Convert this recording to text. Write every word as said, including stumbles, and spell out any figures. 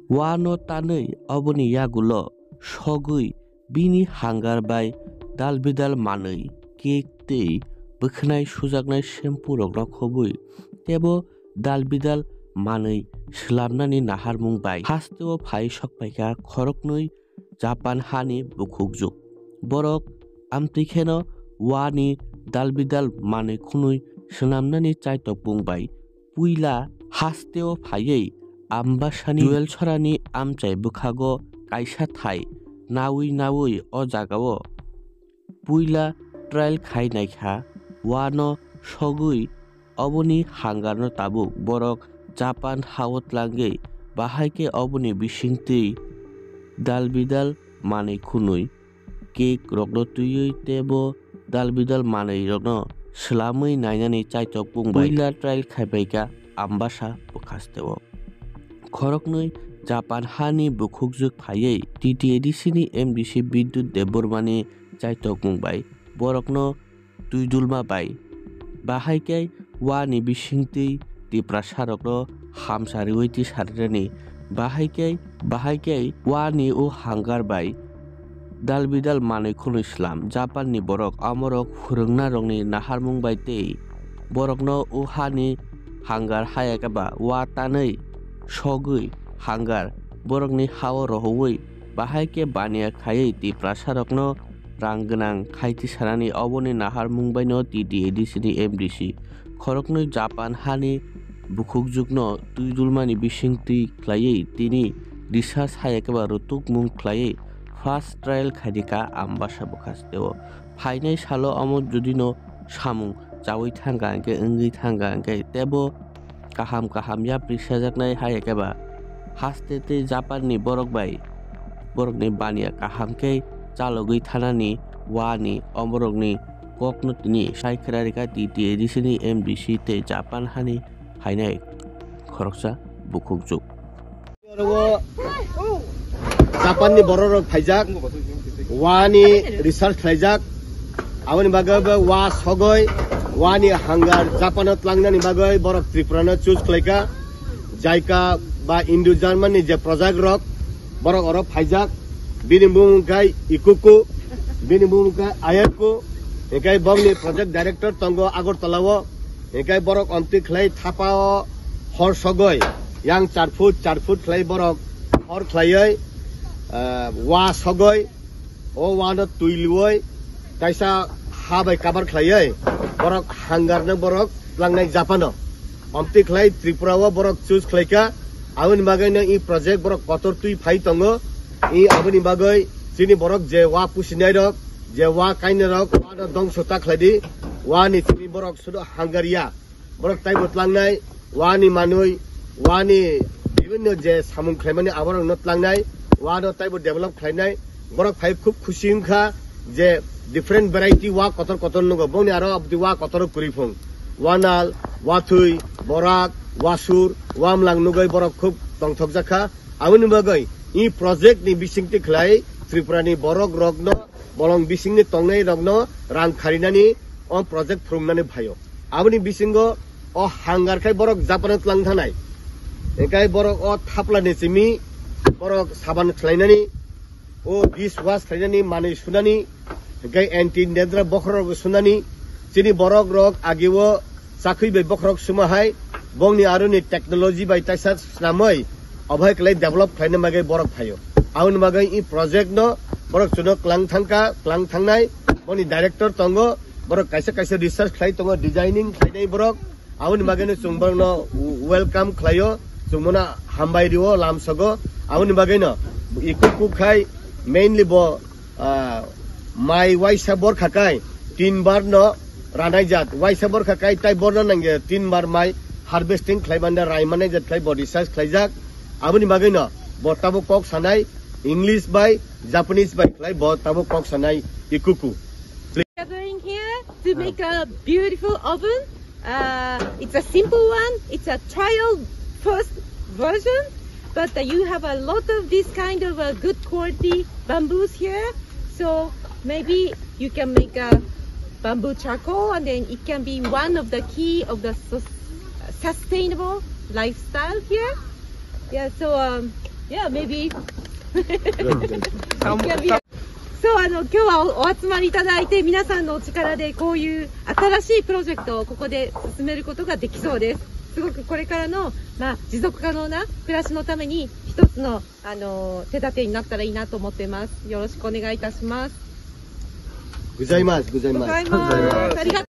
Wano tanwi oboni yagulo sogwi bini hangar bai dalbidal manwi, cake tei bwkhwnai sujaknai shampoo rokno khobwi tebo dalbidal manwi swlamnani naharmung bai hasteo phai sokphaikha khoroknwi Japan hani bukhukjwk. Borok amtwi kheno wani dalbidal manwi khwnwi swnamnani chaitokmung bai puila hasteo phaiwi Ambasani Jewel Sorani amchai bwkhago kaisa thai nawi nawi o jagao puila trial khai naikha. Wano sogwi oboni hangarno tabuk borok Japan hao tlangwi, bahai khe oboni bisingtwi dalbidal manwi khwnwi, cake rokno twiwi tebo dalbidal manwi rokno swlamwi nainani chaitokmung bai puila trial khaibaikha Ambasa bwkhasteo. Khoroknwi Japan hani bukhukjwk phaiwi T T A D C ni M D C Bidyut Debbarmani chaitokmung bai borokno twidulma bai. Bahai khe wani bisingtwi Tiprasa rokno hamsa riwi tisarirani. Bahai khe, bahai khe wani o hangar bai dalbidal manwi khwnwi slam. Japan ni borok amorok phwrwngna rokni naharmung bai tei borokno o hani hangar haya khe ba wa tanwi sogwi hangar borokni hao rohorwi bahai khe baniya khaiwi Tiprasa rokno rang gwnang khai tisanani oboni naharmung baino T T A D C ni M D C khoroknwi Japan hani bukhukjwkno twidulmani bisingtwi khlaiwi tini research hai eba rutukmung khlaiwi first trial khaidika Ambasa bwkhasteo. Phainai salo omo judino samung chawi thangka hwnkhe wngwi thangka hwnkhe tebo kaham kaham yapri sejaknai hai khe ba haste tei Japan ni borok bai borokni baniya kaham khe chalogwi thanani wani omorokni kokno tini sai khwrarikha T T A D C ni M D C tei Japan hani phainai khoroksa bukhukjwk. Oro Japan ni borok rok phaijak, wani research khlaijak, aboni bagwi bo wa sogoi, wani hangar Japan o tlangnani bagwi borok Tripura no choose khlaika, jaika ba Indo German ni je project rok borok oro phaijak, bini bumung khe Ikuku, bini bumung khe Ayako, hinkhe bongni project director tongo Agartala o, hinkhe borok omtwi khlai thapa o hor sogoi, yang char foot, char foot khlai borok hor khlaioi, ah, wa sogoi, o wano twi luoi, kaisa ha bai cover khlaioi, borok hangar no borok tlangnai Japan o. Omtwi khlai Tripura o borok choose khlaika, aboni bagwi no i project borok kotor twi phai tongo, i aboni bagwi chini borok je wa pusinai rok, je wa kainai rok, wa no dongso ta khlai di, wa ni chini borok sudo hangar ya. Borok taibo tlangnai, wani manwi, wani bibinno je samung khlaimani aborokno tlangnai, wano taibo develop khlainai. Borok phai khub khusi wngkha je different variety wa kotor kotor nugo. Bongni aro abdi wa kotor kwrwi phung. Wanal, wathwi, borak, wasur, wamlang nugwi borok khub tongthokjakha. Aboni bagwi i project ni bisingtwi khlai Tripura ni borok rokno, bolong bisingni tongnai rokno rang kharinani o project phwrwngnani phaio. Aboni bisingo o hangar khai borok Japan o tlang thanai. Hinkhe borok o thapla ni simi borok saban khlainani, o dish wash khlainani, manwi sunani, hinkhe anti dandruff bokhorok sunani, chini borok rok ageo chakhwi bai bokhorok suma hai, bongni aroni technology bai taisa snamwi, obo hai kwlai develop khlaina bagwi borok phaio. Aboni bagwi i project no borok chuno klang thangka, klang thangnai, boni director tongo, borok kaisa kaisa research khlai tongo, designing khlainai borok, aboni bagwi no chwng borokno welcome khlaio, chwng bono hambai rio, lamsogo, aboni bagwi no i kuk kuk khai mainly bo ah, mai waisa borkha kai tin bar no ranai jat, waisa borkha kai tai borno nangya tin bar mai harvesting khlai manda rai manai jat khlai bo research khlaijak. Aboni bagwi no bo tabuk kok sanai English bai Japanese bai khlai bo tabuk kok sanai ikuku. Gathering here to make a beautiful oven. Uh, it's a simple one. It's a trial first version, but uh, you have a lot of this kind of uh, good quality bamboos here. So maybe you can make a bamboo charcoal, and then it can be one of the key of the sus- sustainable lifestyle here. Yeah. So um, Yeah, maybe. そう、あの、今日はお集まりいただいて、皆さんのお力でこういう新しいプロジェクトをここで進めることができそうです。すごくこれからの、まあ、持続可能な暮らしのために一つの、あの、手立てになったらいいなと思ってます。よろしくお願いいたします。ございます、ございます。ありがとうございます。